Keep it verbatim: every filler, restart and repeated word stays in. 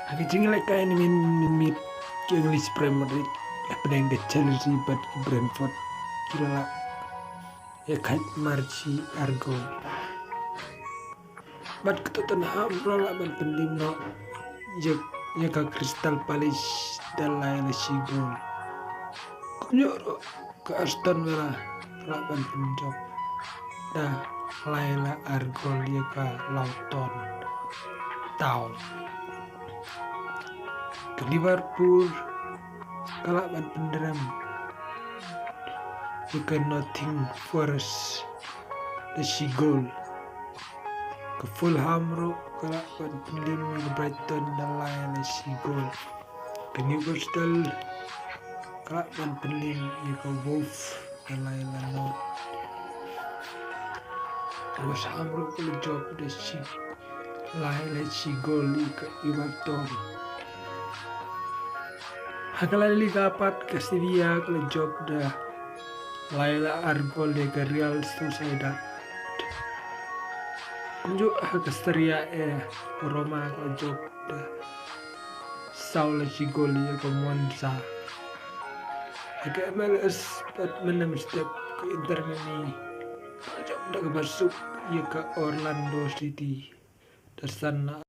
Ha ka jingïalehkai mynmiet ki English Premier League hapdeng ka Chelsea bad ka Brentford, ki la lah ïa kheit marji ar gol. Bad ka Tottenham ruh la lah ban pynliem noh ïa, ïa ka Crystal Palace da lai la shi gol. Kumjuh ruh ka Aston Villa ruh la lah ban pynjop da lai la ar gol ïa ka Luton Town. Ka Liverpool ka lah ban pynrem ïa ka Nottingham Forest da shi gol. Ka Fulham ruh ka lah ban pynliem ïa ka Brighton da lai la shi gol. Ka Newcastle ka lah ban pynliem ïa ka Wolves da lai la nod. Ka West Ham ruh ka la jop da shi, lai la shi gol ïa ka Everton. Ha ka La Liga pat ka Sevilla ka la jop da lai la ar gol ïa ka Real Sociedad. Kumjuh ha ka Serie A, ka Roma ka la jop da saw la shi gol ïa ka Monza. Ha ka M L S pat mynhynnin step ka Inter Miami ka la jop da kaba suk ïa ka Orlando City da san la